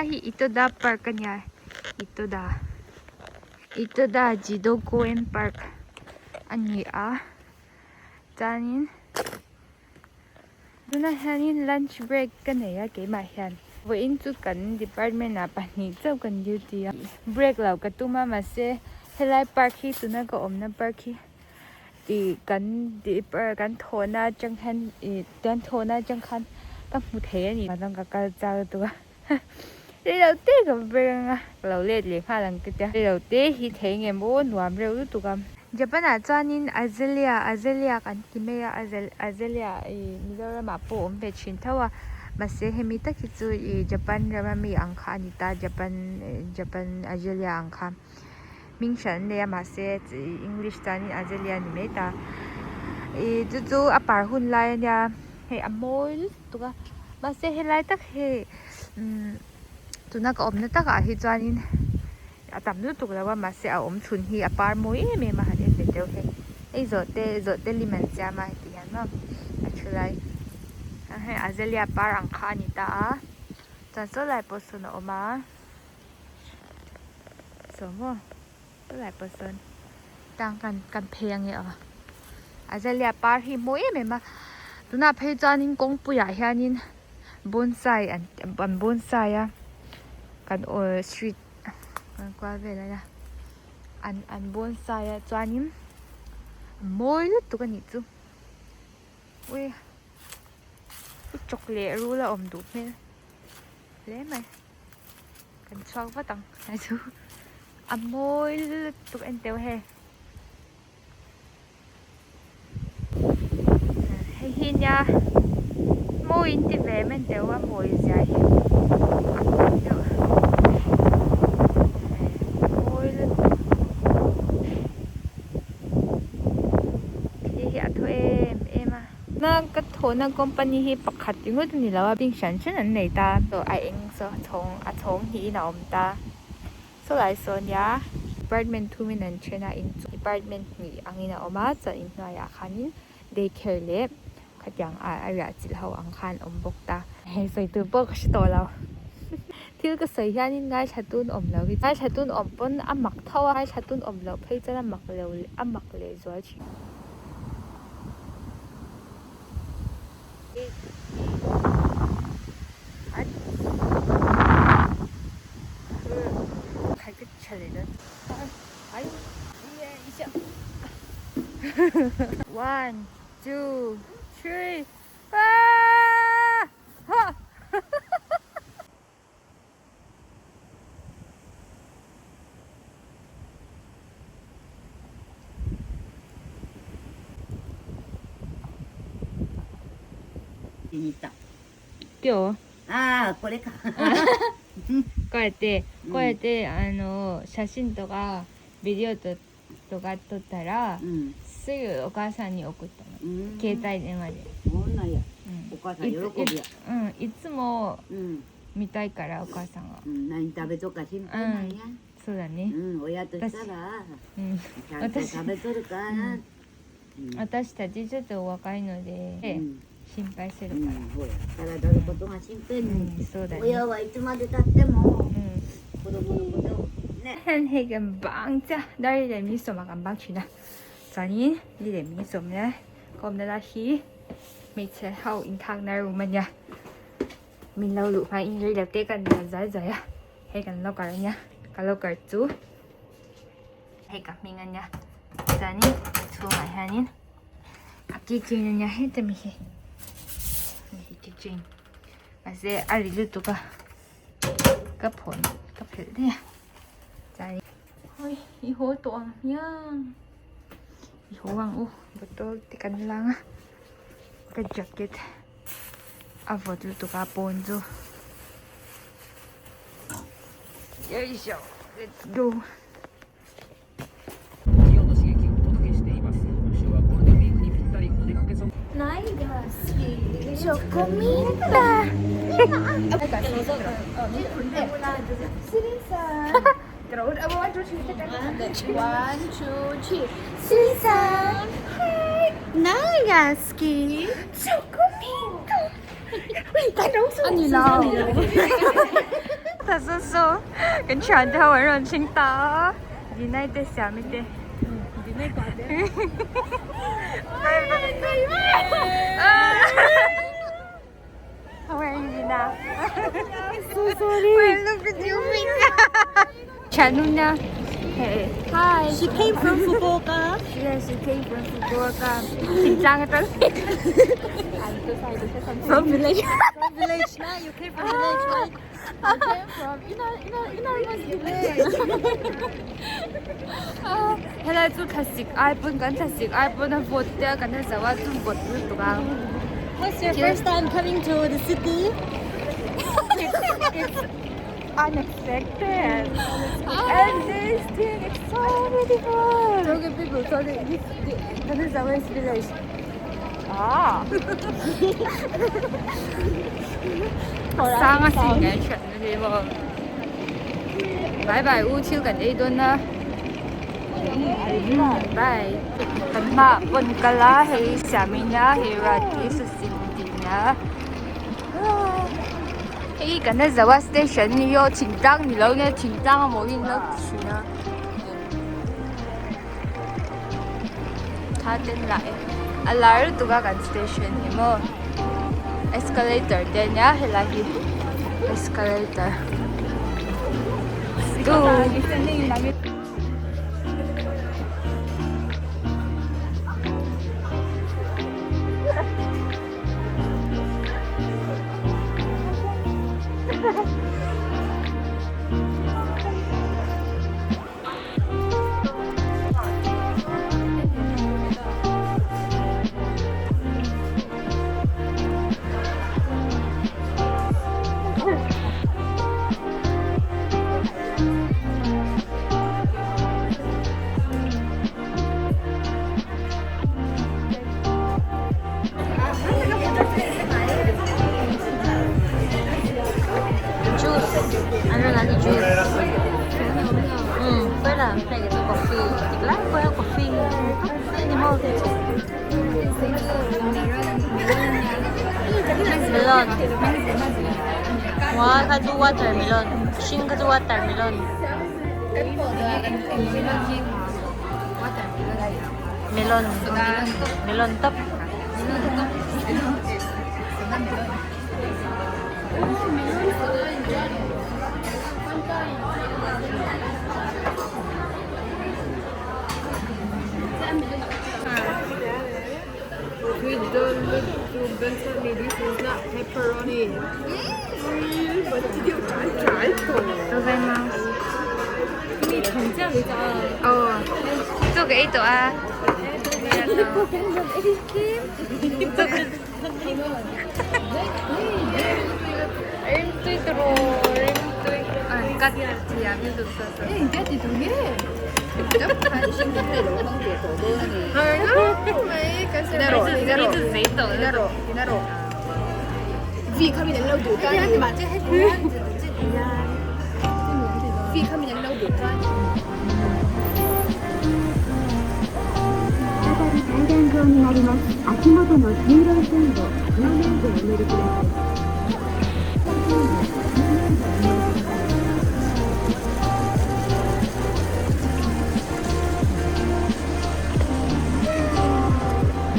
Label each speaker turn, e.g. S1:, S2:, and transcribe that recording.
S1: Helai hi Itoda park a nia Itoda Itoda Jido Koen park a ni a chuanin tunah hianin lunch break ka nei a keimah hian vawiin chu kan department ah pahnih chauh kan duty a break loh ka tum a mahse helai park hi tuna ka awmna park hi Ih kan kan thawhna atang hian ih kan thawhna atang khan ka hmu thei a ni chuan ka kal chak lutuk a reilo te ka va ber ang a ka lo let leh nghal ang ka tia reilo te hi thei nge maw nuam reuh lutuk a. Japan ah chuanin Azalea Azalea kan ti mai a Azalea ih Mizoram ah pawh a awm ve thin tho a mahse hemi tak hi chu ih Japan rama mi ang kha a ni ta Japan Japan Azalea ang kha. Hming hran an nei a mahse English chuanin Azalea a ni mai ta. Ih chu chu a par hun lai a nia hei a mawi lutuk a mahse helai tak hei umm tuna ka awmna takah hi chuanin a tam lutuk lo a mahse a awm chhun hi a par mawi em em a han en ve deuh hei hei zawhte zawhte lim an siam a heti hian maw a thu lai hei Azalea par ang kha a ni ta a chuan saw lai pawh sawn a awm a. Saw maw chulai pawh sawn tang kan kan phei ange aw azalea par hi mawi em em a tunah phei chuanin kawngpuiah hianin bonsai an an bonsai a kan aw street kan kual vel a nia an an bonsai a chuanin a mawi lutuk a nih chu ui chawk leh rul a awm duh hmel hle mai. Kan chhuak vat ang hei chu a mawi lutuk en teuh hei hei hi nia mawi in ti ve em en teuh a mawi zia hi a kawng deuh mawi lutuk thli hi a thaw em em a. Na ka thawhna company hi pakhat ringawt a ni lo a bing hran hran an nei ta saw a eng saw chhawng a chhawng hnihin a awm ta saw lai saw nia department thumin an then a in department hnih angin a awm a chuan inhnuaiah khanin day care leh khatiang a a riah chilh ho ang khan awm bawk ta. Hei sawi tur pawh ka hre tawh lo thil ka sawi hianin ngaithla tun awm lo hi ngaithla tun awm pawn a mak tho a ngaithla tun awm loh phei chuan a mak lo a mak leh zual thin. One, two, three, ah! Ha! 今日
S2: ああ、これか。
S1: こうやってこうやってあの写真とかビデオととか撮ったら
S2: うん。
S1: すぐお母さんに送ったの
S2: うん
S1: 携帯電話で、
S2: こんなんや。
S1: うん
S2: お母さん喜びや。
S1: うん、いつも
S2: うん。
S1: 見たいからお母さんが
S2: うん、何食べとか心配なんや。
S1: そうだね
S2: うん、親としたら、
S1: うん
S2: ちゃんと食べとるかな。うん。
S1: 私たちちょっとお若いので、
S2: うん。
S1: 心配する
S2: うん
S1: から、
S2: ほら、体のことが心配
S1: う
S2: に
S1: ん、そうだね
S2: 親はいつまでたっても
S1: うん
S2: 子供のことをね。
S1: han hei kan bang chiah dar leh min sawm ah kan bang thin a chuanin ni leh min sawm na ka awmna lai hi hmeichhe ho inthlakna room a nia min lo luh hmain rei lo te kan la zai zai a hei kan locker a nia ka locker chu hei ka hming a nia chuanin chhungah hianin a keychain a nia heta mi hi hei keychain mahse a ri lutuk a. Ka phawn ka phelh daih a chuan hawi i haw tawh ang hmiang i haw ang u bottle te kan lang a ka jacket a vawt lutuk a pawn chu let's go. Ta saw saw kan thian te ho an rawn thleng ta a Dinai te Siami te How are you Dina?
S3: So sorry.
S1: Well, look at you Thianuna hey hi
S3: She came from Fukuoka.
S1: Yes, she came from Fukuoka. Thingtlang atang From village.
S3: From village na. You came from village, right? I came from Inner village.
S1: Helai chu thlasik ai pawn kan thlasik ai pawn a vote te a kan zo a chu vote lutuk a.
S3: What's your first time coming to the city?
S1: It's unexpected. And this thing is so beautiful. Look at people sorry this Kanazawa is village. Ah. Sang a sin ngai thian na hi maw. Bye bye u thil kan ei dawn a. Bye. Kan hmaah pawn kal a hei siamin a hei rati sasin din a. Hei Kanazawa station ni hi aw thingtlang ni lo nia thingtlang amaw hi an lo ti thin a. Tha ten lah e a lar lutuk a kan station hi maw escalator te ania helai hi escalator two.
S2: Juice. Ano na ni juice? Pwede. Pwede ito coffee. Tikla, pwede coffee. Pwede mo. Melon. Wa kha chu watermelon. Hring kha chu watermelon. Melon. Melon top.
S1: 做个 A 朵啊。
S4: 再び階段状になります。足元の黄色い線路、正面でお乗りください。